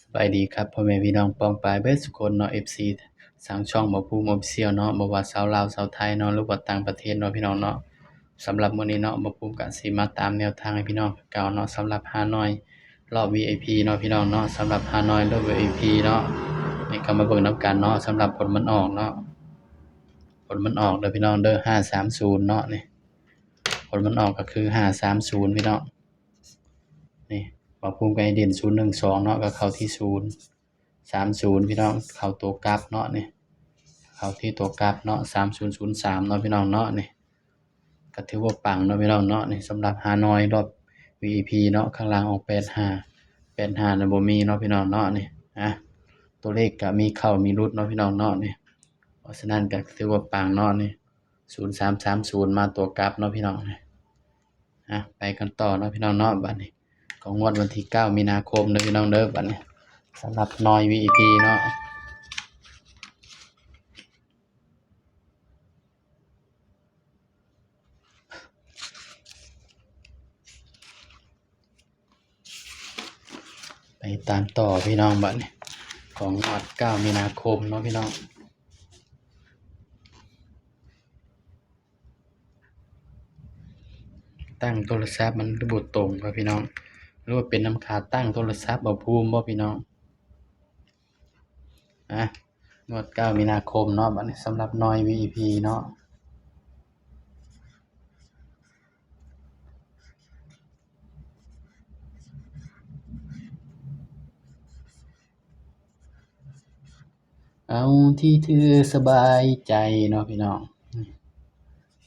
ສະບາຍດີຄັບ ພໍ່ແມ່ພີ່ນ້ອງປ້ອງປາຍເບິດສຸຄົນເນາະ ເອັຟຊີ ທາງຊ່ອງໝໍພູມ Official ເນາະ ບໍ່ວ່າຊາວລາວ ຊາວໄທເນາະ ຫຼືວ່າຕ່າງປະເທດເນາະ ພີ່ນ້ອງເນາະ. ສຳລັບມື້ນີ້ເນາະ ໝໍພູມກະຊິມາຕາມແນວທາງໃຫ້ພີ່ນ້ອງຄືເກົ່າເນາະ ສຳລັບຮານອຍລອບ ວີໄອພີ ເນາະ ພີ່ນ້ອງເນາະ. ສຳລັບຮານອຍລອບ ວີໄອພີ ເນາະ ນີ້ກະມາເບິ່ງນຳກັນເນາະ ສຳລັບຜົນມັນອອກເນາະ ຜົນມັນອອກເດີພີ່ນ້ອງເດີ ຫ້າສາມສູນເນາະ ນີ້ ຜົນມັນອອກກະຄື ຫ້າສາມສູນ ພີ່ນ້ອງ. ນີ້ ໝໍພູມກະໃຫ້ເດັ່ນ ສູນໜຶ່ງສອງເນາະ ກະເຂົ້າທີ່ສູນ ສາມສູນ ພີ່ນ້ອງ ເຂົ້າໂຕກັບເນາະ ນີ້ ເຂົ້າທີ່ໂຕກັບເນາະ ສາມສູນສູນສາມເນາະ ພີ່ນ້ອງເນາະ. ນີ້ກະຖືວ່າປັງເນາະ ພີ່ນ້ອງເນາະ. ນີ້ສຳລັບຮານອຍລອບ ວີໄອພີ ເນາະ ຂ້າງລ່າງອອກ ແປດຫ້າ ແປດຫ້ານະບໍ່ມີເນາະ ພີ່ນ້ອງເນາະ. ນີ້ ອາ ຕົວເລກກະມີເຂົ້າມີຫຼຸດເນາະ ພີ່ນ້ອງເນາະ. ນີ້ ເພາະສະນັ້ນກະຖືວ່າປັງເນາະ ນີ້ ສູນສາມສາມສູນ ມາຕົວກັບເນາະ ພີ່ນ້ອງ. ອາ ໄປກັນຕໍ່ເນາະ ພີ່ນ້ອງເນາະ. ບາດນີ້ຂອງງວດວັນທີເກົ້າມີນາຄົມເດີພີ່ນ້ອງເດີ. ບາດນີ້ສຳລັບໜ່ວຍ ວີໄອພີ ເນາະ ໄປຕາມຕໍ່ພີ່ນ້ອງ. ບາດນີ້ຂອງງວດເກົ້າມີນາຄົມເນາະ ພີ່ນ້ອງ. ຕັ້ງໂທລະສັບມັນຄືບໍ່ຕົງວະພີ່ນ້ອງ ຫຼືວ່າເປັນນຳຂາຕັ້ງໂທລະສັບບໍ່ພູມບໍ່ພີ່ນ້ອງ. ອາ ງວດເກົ້າມີນາຄົມເນາະ ບາດນີ້ສຳລັບໜ່ວຍ ວີໄອພີ ເນາະ. ເອົາທີ່ຖືສະບາຍໃຈເນາະ ພີ່ນ້ອງ.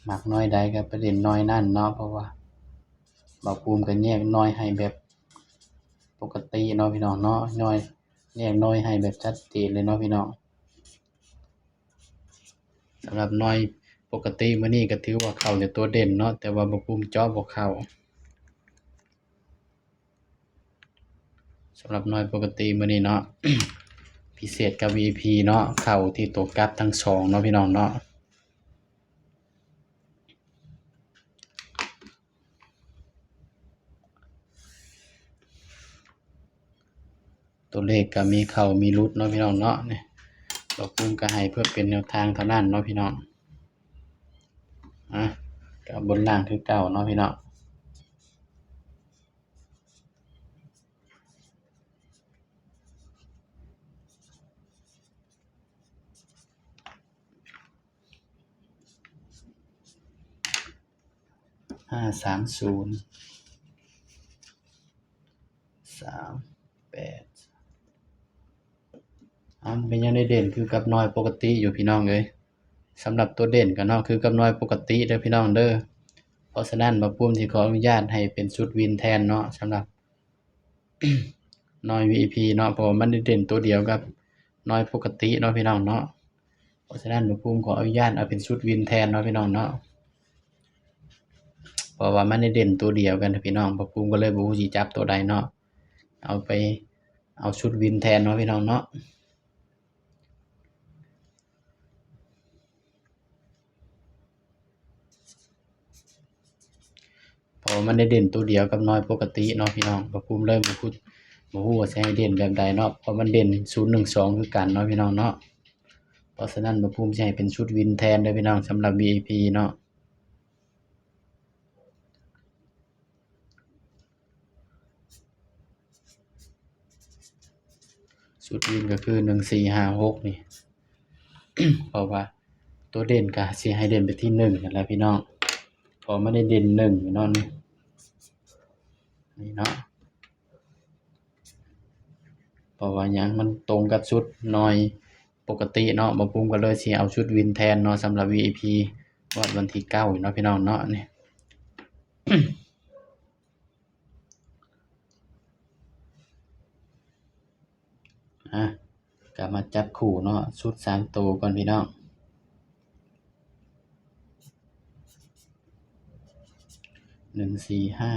ມັກໜ່ວຍໃດກະໄປເຫຼັ້ນໜ່ວຍນັ້ນເນາະ ເພາະວ່າບ່າວພູມກະແຍກໜ່ວຍໃຫ້ແບບປົກກະຕິເນາະ ພີ່ນ້ອງເນາະ. ໜ່ວຍ ແຍກໜ່ວຍໃຫ້ແບບຊັດເຈນເລີຍເນາະ ພີ່ນ້ອງ. ສຳລັບໜ່ວຍປົກກະຕິມື້ນີ້ກະຖືວ່າເຂົ້າແຕ່ຕົວເດັ່ນເນາະ ແຕ່ວ່າບ່າວພູມເຈາະບໍ່ເຂົ້າ. ສຳລັບໜ່ວຍປົກກະຕິມື້ນີ້ເນາະ ພິເສດກັບ ວີໄອພີ ເນາະ ເຂົ້າທີ່ໂຕກັບທັງສອງເນາະ ພີ່ນ້ອງເນາະ. ຕົວເລກກະມີເຂົ້າມີຫຼຸດເນາະ ພີ່ນ້ອງເນາະ. ນີ້ ບ່າວພູມກະໃຫ້ເພື່ອເປັນແນວທາງເທົ່ານັ້ນເນາະ ພີ່ນ້ອງ. ອາ ກະບົນລ່າງຄືເກົ່າເນາະ ພີ່ນ້ອງ. ຫ້າສາມສູນ ສາມແປດ ເອົາ ມັນກະຍັງໄດ້ເດັ່ນຄືກັບໜ່ວຍປົກກະຕິຢູ່ ພີ່ນ້ອງເອີຍ. ສຳລັບຕົວເດັ່ນກະເນາະ ຄືກັບໜ່ວຍປົກກະຕິເດີພີ່ນ້ອງເດີ. ເພາະສະນັ້ນ ບ່າວພູມຊິຂໍອະນຸຍາດໃຫ້ເປັນຊຸດວິນແທນເນາະ ສຳລັບໜ່ວຍ ວີໄອພີ ເນາະ ເພາະວ່າມັນໄດ້ເດັ່ນຕົວດຽວກັບໜ່ວຍປົກກະຕິເນາະ ພີ່ນ້ອງເນາະ. ເພາະສະນັ້ນ ບ່າວພູມຂໍອະນຸຍາດເອົາເປັນຊຸດວິນແທນເນາະ ພີ່ນ້ອງເນາະ. ເພາະວ່າມັນໄດ້ເດັ່ນຕົວດຽວກັນ ພີ່ນ້ອງ ບ່າວພູມກະເລີຍບໍ່ຮູ້ຊິຈັບຕົວໃດເນາະ. ເອົາໄປ ເອົາຊຸດວິນແທນເນາະ ພີ່ນ້ອງເນາະ. ເພາະວ່າມັນໄດ້ເດັ່ນຕົວດຽວກັບໜ່ວຍປົກກະຕິເນາະ ພີ່ນ້ອງ. ບ່າວພູມເລີຍບໍ່ຮູ້ ບໍ່ຮູ້ວ່າຊິໃຫ້ເດັ່ນແບບໃດເນາະ ເພາະມັນເດັ່ນສູນໜຶ່ງສອງຄືກັນເນາະ ພີ່ນ້ອງເນາະ. ເພາະສະນັ້ນ ບ່າວພູມຊິໃຫ້ເປັນຊຸດວິນແທນເດີພີ່ນ້ອງ ສຳລັບ ວີໄອພີ ເນາະ. ຊຸດວິນກະຄື ໜຶ່ງ ສີ່ ຫ້າ ຫົກ ນີ້ ເພາະວ່າຕົວເດັ່ນກະຊິໃຫ້ເດັ່ນໄປທີ່ ໜຶ່ງ ຫັ້ນແຫຼະພີ່ນ້ອງ ເພາະມັນໄດ້ເດັ່ນ ໜຶ່ງ ເນາະ ນີ້ ນີ້ເນາະ. ເພາະວ່າຫຍັງ ມັນຕົງກັບຊຸດໜ່ວຍປົກກະຕິເນາະ ບ່າວພູມກະເລີຍຊິເອົາຊຸດວິນແທນເນາະ ສຳລັບ ວີໄອພີ ງວດວັນທີເກົ້າເນາະ ພີ່ນ້ອງເນາະ ນີ້. ອາ ກະມາຈັບຄູ່ເນາະ ຊຸດສາມໂຕກ່ອນພີ່ນ້ອງ ໜຶ່ງ ສີ່ ຫ້າ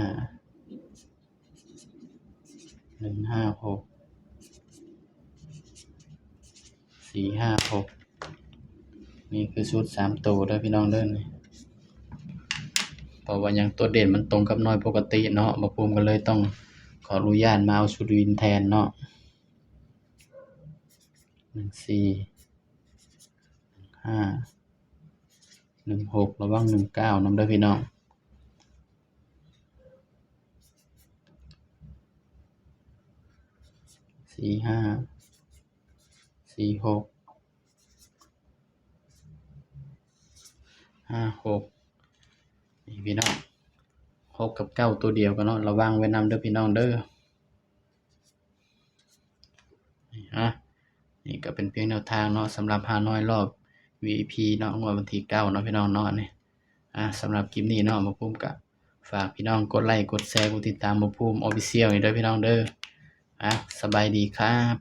ໜຶ່ງ ຫ້າ ຫົກ ສີ່ ຫ້າ ຫົກ ນີ້ຄືຊຸດສາມໂຕເດີພີ່ນ້ອງເດີ ນີ້. ເພາະວ່າຫຍັງ ຕົວເດັ່ນມັນຕົງກັບໜ່ວຍປົກກະຕິເນາະ ບ່າວພູມກະເລີຍຕ້ອງຂໍອະນຸຍາດມາເອົາຊຸດວິນແທນເນາະ. ໜຶ່ງສີ່ ໜຶ່ງຫ້າ ໜຶ່ງຫົກ ລະວັງໜຶ່ງເກົ້ານຳເດີພີ່ນ້ອງ ສີ່ຫ້າ ສີ່ຫົກ ຫ້າຫົກ ນີ້ພີ່ນ້ອງ ຫົກກັບເກົ້າໂຕດຽວກັນເນາະ ລະວັງໄວ້ນຳເດີພີ່ນ້ອງເດີ. ນີ້ ອະ ນີ້ກໍເປັນພຽງແນວທາງເນາະ ສຳລັບຫ້າຮ້ອຍລອບ ວີໄອພີ ເນາະ ງວດວັນທີເກົ້າເນາະພີ່ນ້ອງເນາະ ນີ້ ອະ ສຳລັບຄລິບນີ້ເນາະ ໝໍພູມກໍຝາກພີ່ນ້ອງກົດໄລ ກົດແຊ ກົດຕິດຕາມໝໍພູມ Official ນີ້ເດີພີ່ນ້ອງເດີ. ອະ ສະບາຍດີຄັບ.